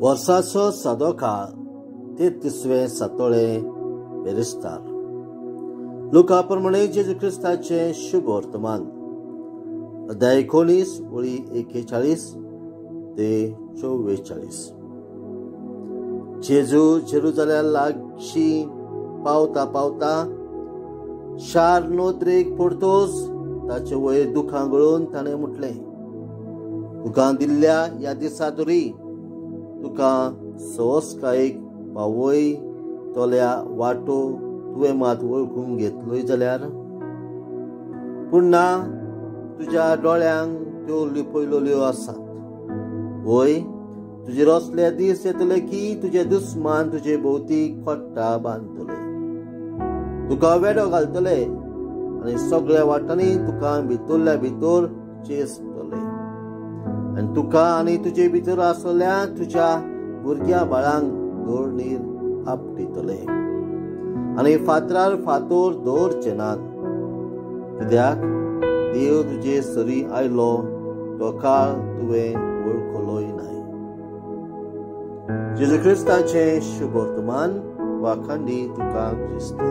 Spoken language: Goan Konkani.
वर्साचो सादो काळ 33वें सातोळें बेरेस्तार. लुका प्रमाणे जेजू क्रिस्ताचें शुभ वर्तमान, अध्याय 19 ओळी 41 ते 44. जेजू जेरुजाल्या लागशी पावता पावता शार नोदरेक पडतोच ताचे वयर दुखां गळून ताणें म्हटलें, तुका दिल्ल्या ह्या दिसा तरी तुका सवसकायेक पावय तोल्या वाटो तुवें मात वळखूंक घेतलोय जाल्यार, पूण ना, तुज्या दोळ्यांक त्यो लिपयल्यो आसात. वय तुजेर असले दीस येतले की तुजे दुस्मान तुजे भोंवती खोट्टा बांदतले, तुका वेडो घालतले आनी सगळ्या वाटांनी तुका भितरल्या भितर चेसतले आनी तुका आनी तुजे भितर आसलेल्या तुज्या भुरग्या बाळांक धोरणीर आपटितले आनी फातरार फातोर दवरचे नात, कित्याक देव तुजे सरी आयलो तो काळ तुवें वळखलोय नाय. जेजू क्रिस्ताचें शुभ वर्तमान. वाखांडी तुका क्रिस्ता.